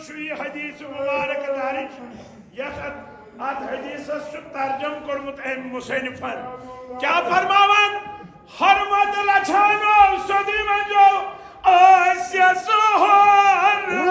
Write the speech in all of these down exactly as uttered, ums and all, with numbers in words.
چھُ یہِ حدیث مبارک درج، یتھ ات-، اتھ حدیثس چھُ ترجم کوٚرمُت أمۍ مصنفن۔ کیٛاہ فرماوان؟ حرمت رچھانو، سیوٚدُے ؤنۍزیو، آسہِ سُہ حرمت۔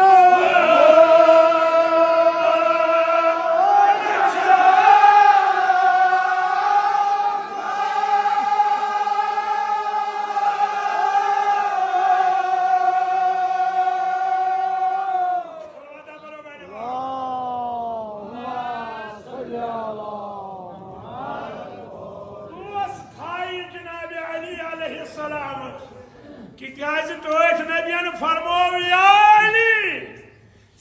دوس تھایہِ جناب علی علیہ السلام، تِکیازِ ٹٲٹھۍ نبین فرموو، یا علی،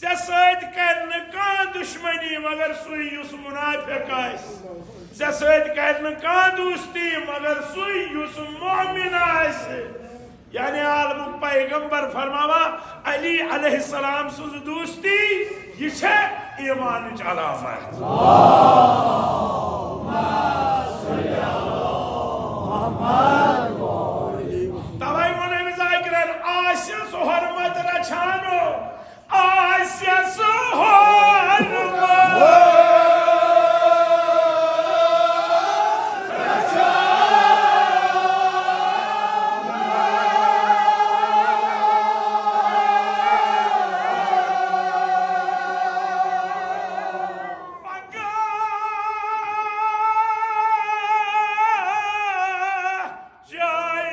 ژےٚ سۭتۍ کرِ نہٕ کانٛہہ دشمنی مگر سُے یُس منافق آسہِ، ژےٚ سۭتۍ کرِ نہٕ کانٛہہ دوستی مگر سُے یُس مؤمن آسہِ۔ یعنی عالمُک پیغمبر فرماوان، علی علیہ السلام سٕنٛز دوستی، یہِ چھےٚ ایمانٕچ علامت۔ توے ووٚن أمۍ ذاکرن، آسٮ۪س حرمت رچھانو، آسٮ۪س حرمت۔ پگاہ جایس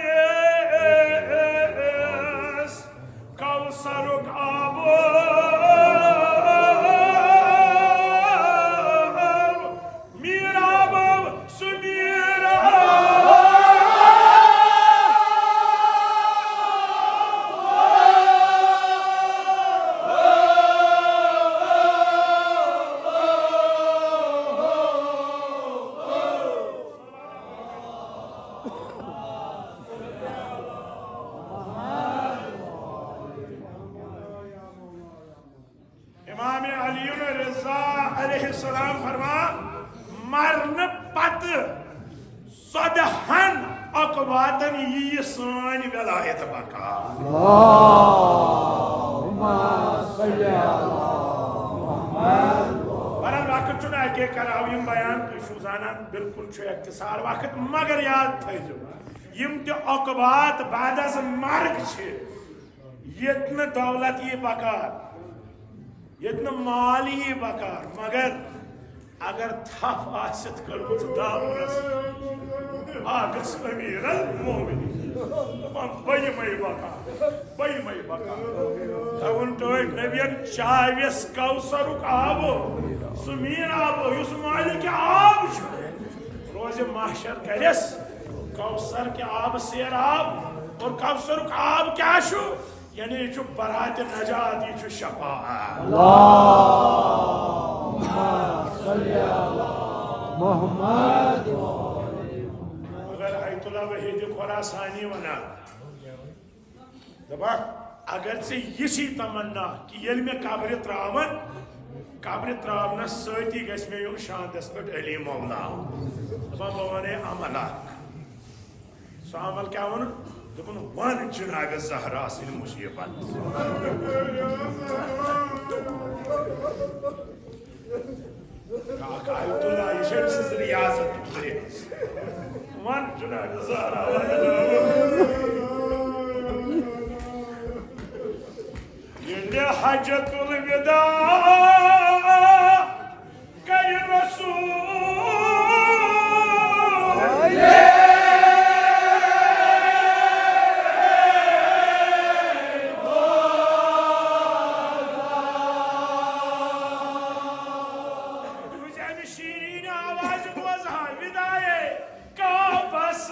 کوثرُک آب، میٖر آب، سُہ میٖر آب۔ امام علی رضا علیہ السلام فرمان، مرنہٕ پتہٕ ژۄدہن عقباتن ییہِ سٲنۍ ولایت بقا۔ اللہم صل علی محمد۔ بہرحال، وقت چھُنہٕ اَکے، کراو یِم بیان، تُہۍ چھِو زانان، بالکل چھُ اختصار وقت، مگر یاد تھٲیزیو، یِم تہِ عقبات بعد از مرگ چھِ، ییٚتہِ نہٕ دولت یی بکار، ییٚتہِ نہٕ مال یی بکار، مگر اگر تھپھ آسٮ۪تھ کٔرمٕژ دامنس، آ، گژھ امیر المومنین۔ دپان، بہٕ یِمے بکار، بہٕ یِمے بکار۔ تۄہہِ ووٚن ٹٲٹھۍ نبین، چاوٮ۪س کوثرُک آب، سُہ میٖر آب، یُس مالک آب چھُ، روزِ محشر کرٮ۪س کوثر کہِ آب سیر آب۔ اور کوثرُک آب کیٛاہ چھُ؟ یعنی یہِ چھُ برات نجات، یہِ چھُ شفاعت۔ اللہم صل علی محمد۔ مگر آیت اللہ وحید خراسانی ونان، دپان، اگر ژےٚ یِژھٕے تمنا کہِ ییٚلہِ مےٚ قبرِ ترٛاون، قبرِ ترٛاونس سۭتی گژھِ مےٚ یُن شاندس پٮ۪ٹھ علی مولا۔ دپان، بہٕ ونَے عمل اکھ۔ سُہ عمل کیٛاہ ووٚنُن؟ دوٚپُن، وَن جناب زہرا سٕنٛدِ مُصیٖبت۔ اکھ آیت اللہ، یہِ چھِ أمۍ سٕنٛز ریاضت پوٗرٕ۔ وَن جناب زہرا، وَن جناب۔ ییٚلہِ حجۃ الوداع کرِ رسول۔ تُہٕنٛزِ اَمہِ شیٖریٖن آوازِ بوزہا وِدایے کعبس۔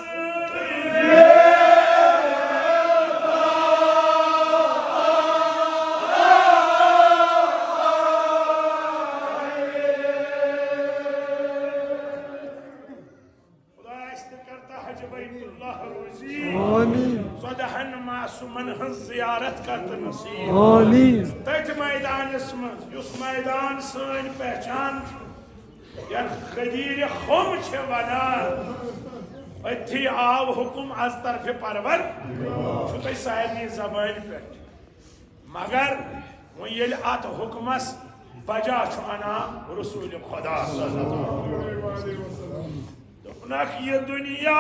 خدایا، أسۍ تہِ کر تہٕ حج بیت اللہ روزی۔ آمین۔ ژۄدہن معصومن ہٕنٛز زیارت کر تہٕ نصیب۔ آمین۔ تٔتھۍ مٲدانس منٛز، یُس مٲدان سٲنۍ پہچان چھُ، یتھ غدیر خم چھِ ونان، أتھی آو حکم از طرفِ پرور، چھُ تۄہہِ سارنٕے زبٲنۍ پٮ۪ٹھ۔ مگر وۄنۍ ییٚلہِ اتھ حُکمس بجا چھُ انان رسول خدا صلی اللہ علیہ وسلم، دوٚپنکھ، یہِ دُنیا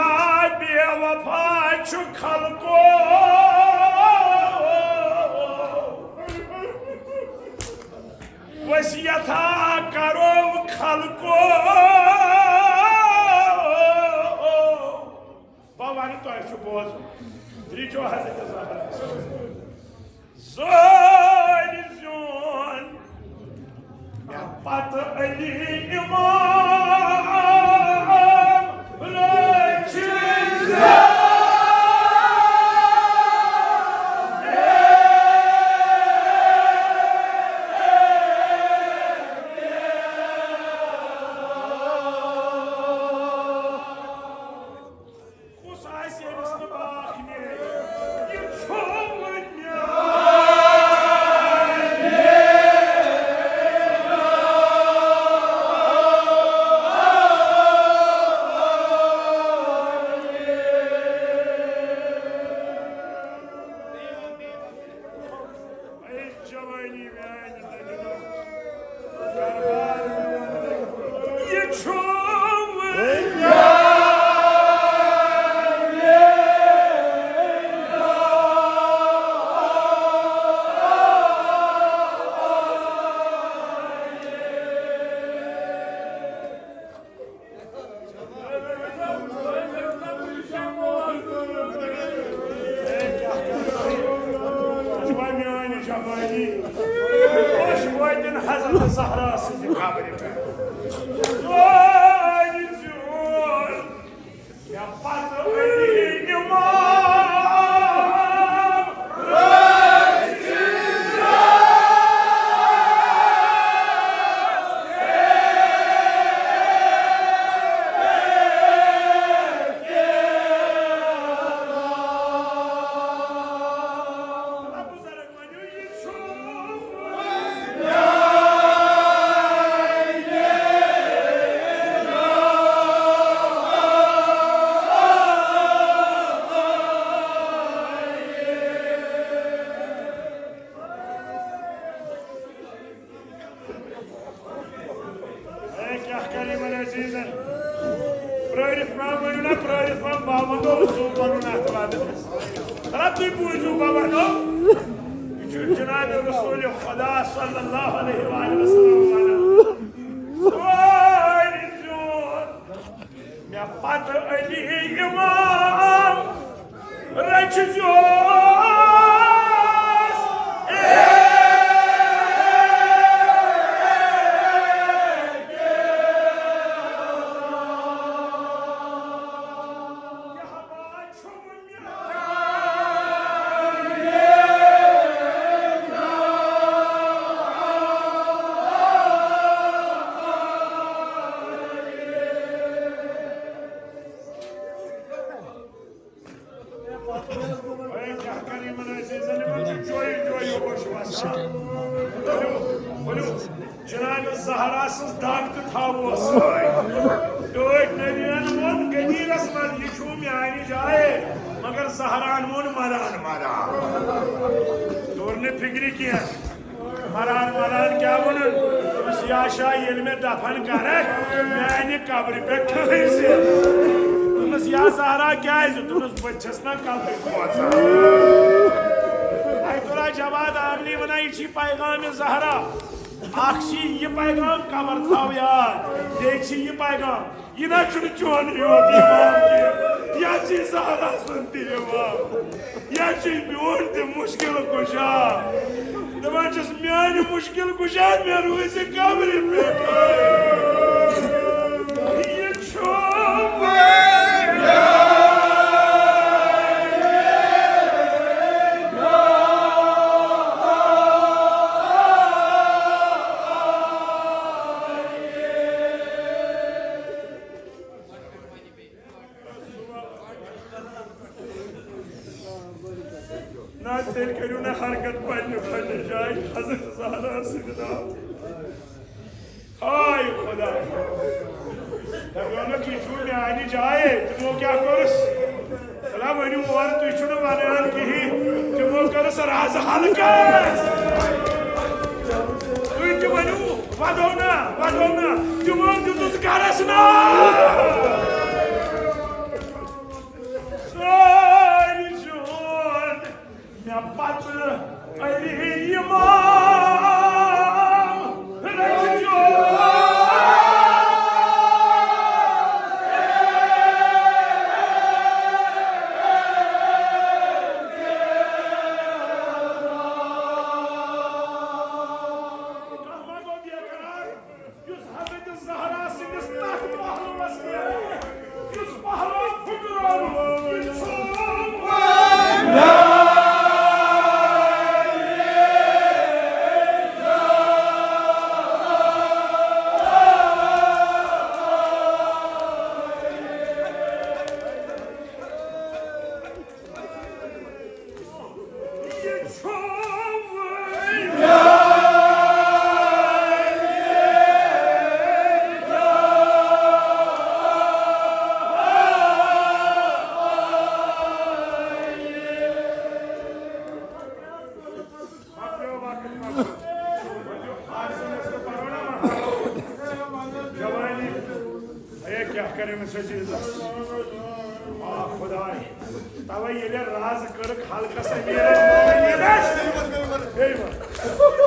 بے وفا چھُ خلقو، وصیتھا کرو خلقو۔ بہٕ وَنہٕ تۄہہِ چھُ بوزُن، یہِ چھُ حضرت زہرا۔ زٲلۍ زیُن مےٚ پتہٕ علی امام رٔچھِتھ۔ کُس آسہِ ییٚمِس نہٕ باکھ نیرِ؟ یہِ چھُ وۄنۍ میٛانہِ۔ اے جوانی میانہِ دِلہِ۔ یہِ چھُ وۄنۍ۔ جوانی، جوانی۔ أسۍ وٲتۍ حضرت زہرا سٕنٛزِ قبرِ پٮ۪ٹھ۔ زٲلۍ زیُن مےٚ پتہٕ علی امام۔ اے، کیٛاہ کرِ یِمن عزیزن؟ پرٛٲرِتھ ما ؤنِو نا، پرٛٲرِتھ ما، بہٕ ونہو سُہ پنُن اتھٕ واتہٕ۔ رب تُہۍ بوٗزِو، بہٕ ونہو۔ یہِ چھُ جناب رسول خدا صلی اللہ علیہ وآلہ وسلم ونان۔ سٲری زیوٗٹھ۔ مےٚ پتہٕ علی امام رٔچھۍ زیوس۔ اے، کیٛاہ کرِ یِمن عزیزن؟ یِمن چھُ جویہِ جویہِ ہوش وسان۔ ؤلِو، ؤلِو، جناب زہرا سٕنٛز دگ تہٕ تھاوو سۭتۍ۔ ٹٲٹھۍ نبیَن ووٚن غدیٖرس منٛز، یہِ چھُو میانہِ جایہِ، مگر زہران ووٚن مران مران۔ توٚر نہٕ فِکرِ کینٛہہ۔ مران مران کیٛاہ ووٚنُن؟ دوٚپُس، یا شاہ، ییٚلہِ مےٚ دفن کرکھ، میانہِ قبرِ پٮ۪ٹھ ٹھٔہرۍ زِ۔ دوٚپمَس، یا زہرا، کیٛازِ؟ دوٚپمَس، بہٕ تہِ چھَس نا قبرِ کھوژان۔ اَتہِ توٚر اَسہِ جواد آمنی وَنان، یہِ چھِ پیغام زہرا۔ اَکھ چھِ یہِ پیغام، قبر تھاو یاد، بیٚیہِ چھِ یہِ پیغام۔ یہِ نہ چھُنہٕ چون یوت امام کینٛہہ، یہِ چھِ زہرا سُنٛد تہِ امام۔ یہِ چھِ میون تہِ مُشکِل کُشا۔ دَپان چھَس، میانہِ مُشکِل کُشا، مےٚ روزِ قبرِ پٮ۪ٹھ۔ یہِ چھُ نہ، تیٚلہِ کٔرِو نہ حرکت پننہِ پننہِ جایہِ حضرت زہرا سٕنٛدِ ناوٕ۔ ہاے خدا! دَپیونَکھ، یہِ چھُ میانہِ جایہِ، تِمو کیٛاہ کوٚرُس؟ تَلہ ؤنِو اورٕ، تُہۍ چھِو نہٕ وَنان کِہیٖنۍ، تِمو کٔرٕس رَز ہلکہٕ۔ وَدو نہ، وَدو نہ، تِمو دیُتُس گَرَس نار۔ سٲری چون مےٚ پَتہٕ علی اِمام رٔچھِو۔ کانٛہہ ما گوٚو بیقرار؟ یُس حضرت زہرا سٕنٛدِس تتھ پہلوس پٮ۪ٹھ، یُس پہلو پھُٹروو، یہِ چھُ جوانی۔ اے، کیٛاہ کرے أمِس عزیزس؟ آ، خداے۔ توے ییٚلہِ راز کٔرٕکھ حلقس امیٖرن مومنیٖنس۔ بیٚیہِ وَن۔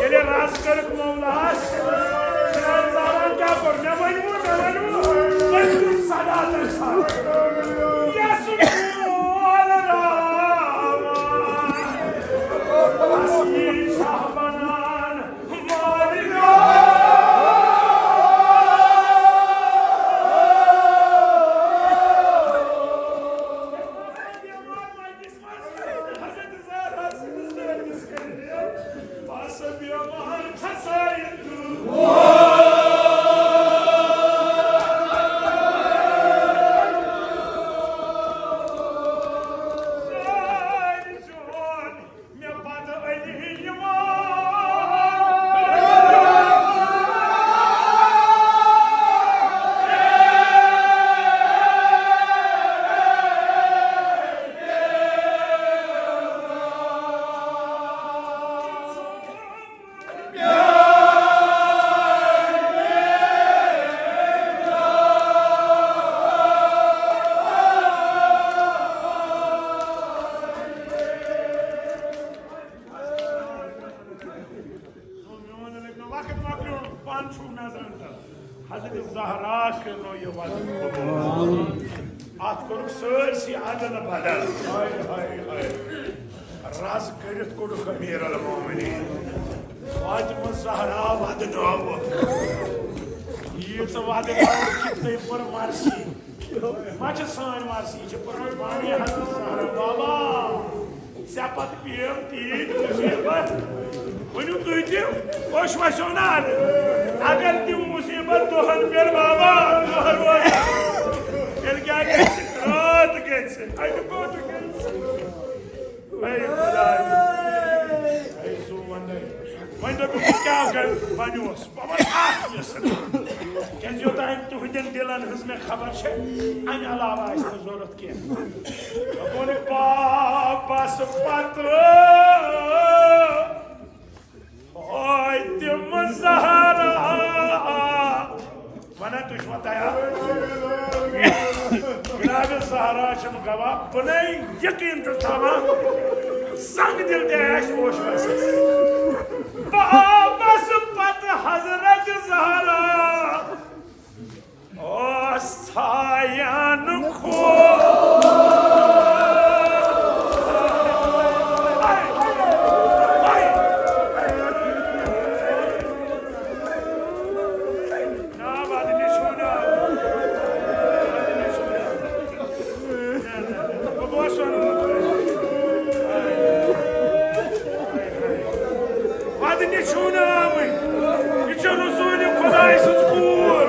ییٚلہِ راز کٔرٕکھ مولاہس، میٛانہِ زالن کیٛاہ کوٚر؟ مےٚ ؤنِو، مےٚ ؤنِو، ؤنِو صدا تَمہِ ساتہٕ۔ یَس کول راوان، بس یی چھا بنان۔ مےٚ پتہٕ علی اِمام۔ میون وقت مۄکلیو، پانہٕ چھُو نظرن تل۔ حضرت زہرا کٔرنو یہِ وعدٕ قبوٗل۔ اتھ کوٚرُکھ سٲرسٕے ادل بدل۔ ہاے، ہاے، ہاے۔ رز کٔرِتھ کوٚڑُکھ امیر المومنین فاطمہ زہرا ودنٲوٕکھ۔ ییٖژ ودنٲوٕکھ کہِ تٔمۍ پٔر مرثی۔ ما چھِ سٲنۍ مرثی، یہِ چھِ پٔرمٕژ پانے حضرت زہرا۔ بابا، ژےٚ پتہٕ پیٚیَم تیٖتۍ مُصیٖبت۔ ؤنِو تُہۍ تہِ، أسۍ وَسو نا اَدٕ؟ اگر تِم مُصیٖبت دۄہَن پٮ۪ٹھ بابا، دۄہ روزِ، تیٚلہِ کیٛاہ گژھِ؟ راتھ گژھِ، اَمہِ پَتہٕ گژھِ۔ اے خداے، اے سون، وۄنۍ دٔپِو تُہۍ کیٛاہ گژھِ؟ وۄنۍ اوس۔ بہٕ وَنہٕ اَکھ مِثال۔ کیٛازِ یوٚتام تُہٕنٛدٮ۪ن دِلَن ہٕنٛز مےٚ خبر چھےٚ، اَمہِ علاوٕ آسہِ نہٕ ضوٚرَتھ کینٛہہ۔ دوٚپُن، بابَس پَتہٕ فاطمہ زہرا۔ وَنان تُہۍ چھِوا تیار؟ جناب زہرا چھَم گواہ، بہٕ نے یقیٖن چھُس تھاوان، زنٛگ دِل تہِ آسہِ ہوش وَسَس۔ بابَس پَتہٕ حضرت زہرا اوس ژھایَن کھوژان۔ نا، وَدنہِ چھُو نہٕ آمُت۔ وَدنہِ چھُو نہٕ آمُت۔ بہٕ اوسُس وَنان۔ وَدنہِ چھُو نہٕ آمٕتۍ۔ یہِ چھُ رسوٗلِ خۄداے سٕنٛز کوٗر۔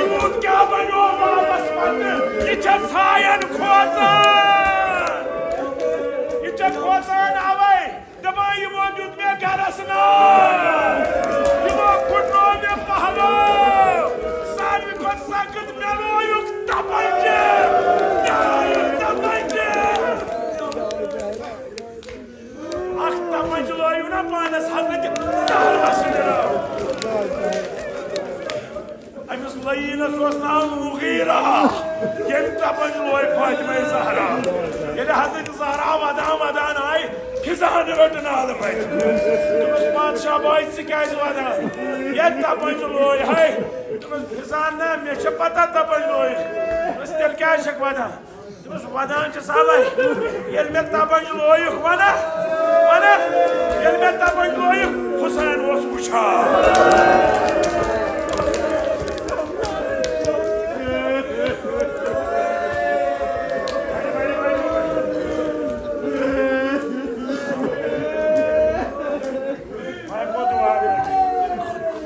یوٗت کیٛاہ بَنیو بابَس پَتہٕ؟ یہِ چھےٚ ژھایَن کھوژان۔ یہِ چھےٚ کھوژان اَوَے۔ دَپان، یِمو دیُت مےٚ گَرَس نار، یِمو پھُٹرو مےٚ پَہلو، ساروی کھۄتہٕ سخت مےٚ لویُکھ تَپَنجہِ، مےٚ لویُکھ تَپَنجہِ۔ اَکھ تَپَنجہِ لویُو نا پانَس حضرت زہرا سٕنٛدِ ناوٕ۔ لعینس اوس ناو مغیرہ۔ ییٚمۍ تپنج لوے فاطمہ زہرا۔ ییٚلہِ حضرت زہرا ودان ودان آیہِ، فضان رٔٹ نالہٕ پتہٕ۔ دوٚپُس، "پادشاہ باے، ژٕ کیازِ ودان؟ ییٚلہِ تپنج لوے ہے۔" دوٚپُس، "فضان نہ، مےٚ چھےٚ پتہ تپنج لوے۔" دوٚپُس، "تیٚلہِ کیازِ چھکھ ودان؟" دوٚپُس، "ودان چھِ سا وۄنۍ، ییٚلہِ مےٚ تبنج لویُکھ ونہ، ونہ، ییٚلہِ مےٚ تبنج لویُکھ، حسین اوس وٕچھان۔"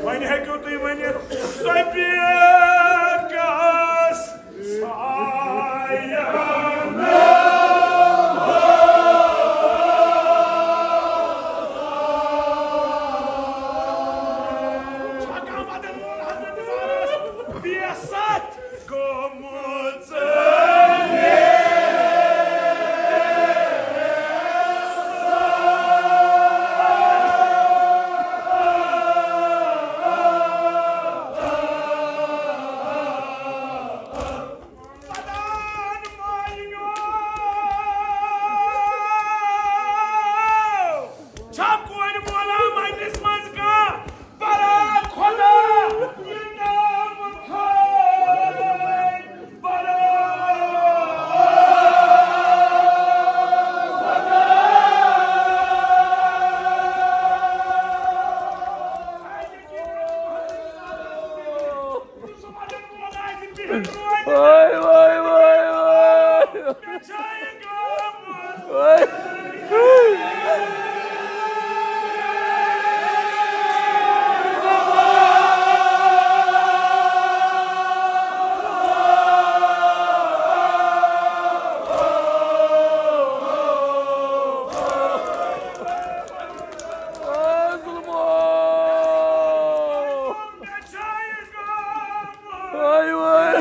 وۄنۍ ہیٚکِو تُہۍ ؤنِتھ، سۄ بیگ آس چھا کورِ مولا مجلس منٛز کانٛہہ؟ بلا خدا، یہِ نام تھٲے، بلا خدا۔ Y, Y, Y, Y. Y. Y, Y.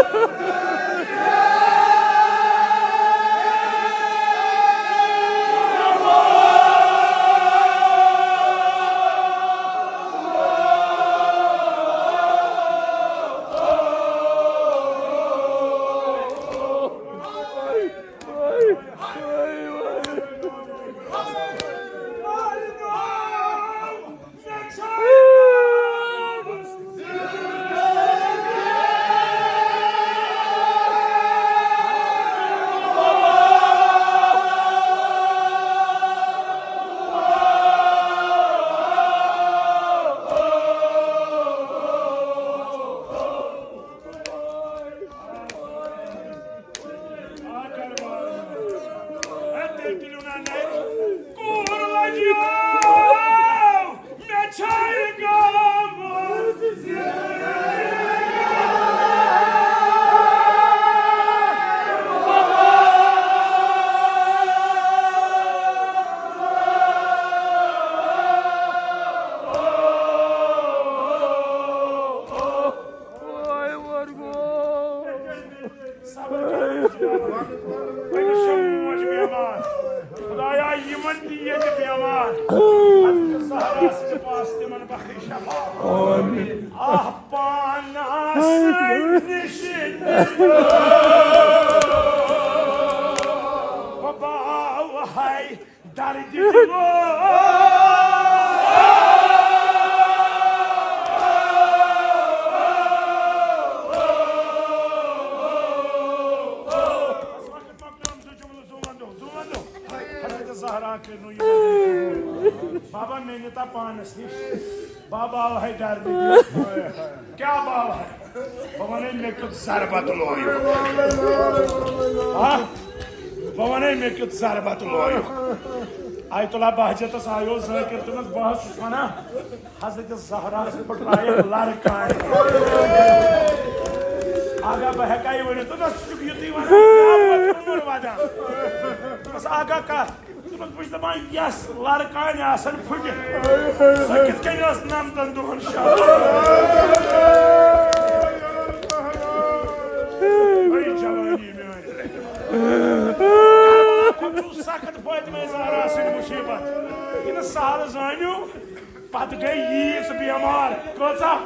کوٗر لجیو، مےٚ چھے گٔمٕژ صبر کر۔ أمِس چھےٚ موج بیمار۔ خدایا، یِمن تہِ ییٚتہِ بیمار۔ حضرت زہرا سٕنٛدِ پاس تِمن بخش شفا۔ آہ، پانس نِش بہٕ باوہے۔ درد دِلو۔ حضرت زہرا کٔرنو یہِ۔ بابا، مےٚ نِتا پانس نِش۔ بابا آو ہے درد دِلو۔ کیٛاہ باو ہے؟ بہٕ وَنے مےٚ کیُتھ ضربت لویُکھ۔ ہا؟ بہٕ وَنے مےٚ کیُتھ ضربت لویُکھ۔ آیت اللہ بہجتس آیو ذٲکِر، دوٚپمَس، بہٕ حظ چھُس وَنان، حضرت زہرا پھٕٹرایَکھ لَرٕ کانہِ۔ آگاہ بہٕ ہٮ۪کا یہِ ؤنِتھ؟ دوٚپمَس، ژٕ چھُکھ یُتُے وَنان، کیٛاہ ووت عمر وَدان؟ دوٚپمَس، آگاہ کَتھ؟ دوٚپمَس، بہٕ چھُس دَپان، یَس لَرٕ کانہِ آسَن پھٕٹِتھ، سۄ کِتھ کٔنۍ ٲس نَمتَن دۄہَن شاد؟ أے جوانی میٛٲنۍ۔ کربلا کھۄتہٕ چھُو سخت فاطمہ زہرا سٕنٛدۍ مُصیٖبت۔ یہِ نہٕ سہل زٲنِو۔ پتہٕ گٔے ییٖژ بیمار۔ کۭژاہ؟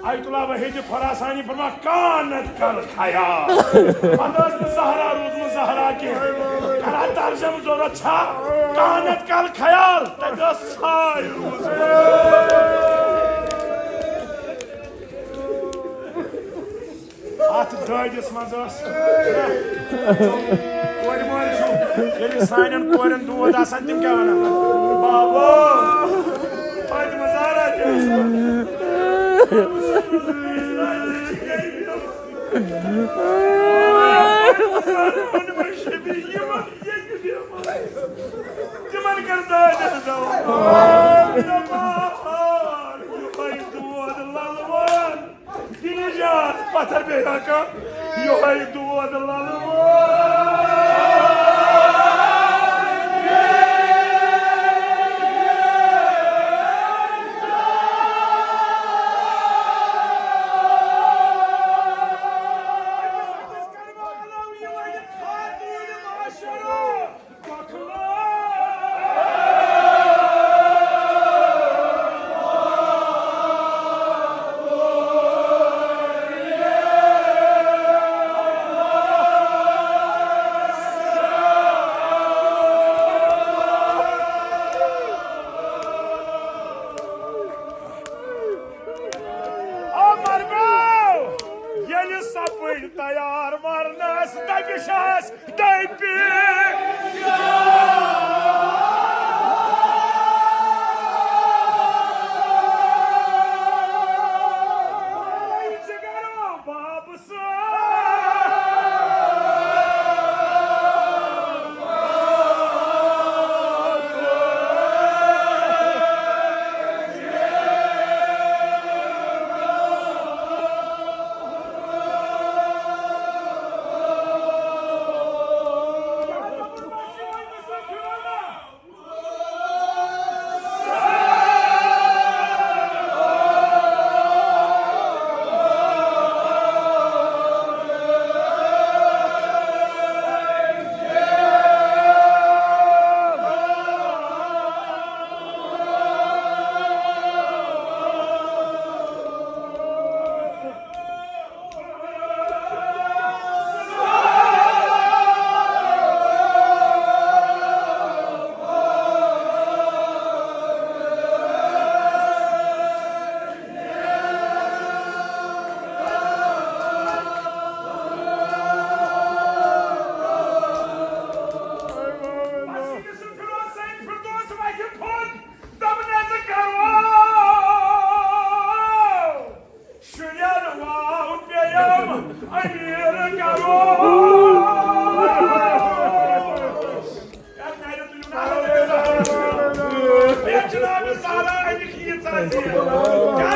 آیت اللہ وحید خراسانی فرما، کانت کل خیال۔ پتہٕ ٲس نہٕ زہرا روٗزمٕژ زہرا کینٛہہ۔ کران ترجمہٕ ضروٗرت چھا؟ کانت کل خیال، تتہِ ٲس ژھاے روٗزمٕژ۔ اتھ دٲدِس منٛز ٲس۔ کورِ مٲلۍ چھُ، ییٚلہِ سانٮ۪ن کورٮ۪ن دود آسان، تِم کیٛاہ ونان؟ بابا، فاطمہ زہرا تہِ ٲس۔ تِمن کٔر دٲدِس دوا۔ یِہوٚے دود للوان۔ دِنہِ جان پتھر بیٚیہِ ہاکان، یِہوٚے دود للوان۔ عمر گوٚو ییٚلہِ سپٕدۍ تیار، مرنس دَبہِ شاہ دٔپِتھ۔ شُرٮ۪ن واو پیٚیَم أمیٖر کرو۔ یَتھ نَرِ تُلِو نہٕ اَتھ۔ ہے جناب زہرا، أمِس ییٖژاہ زیٖر۔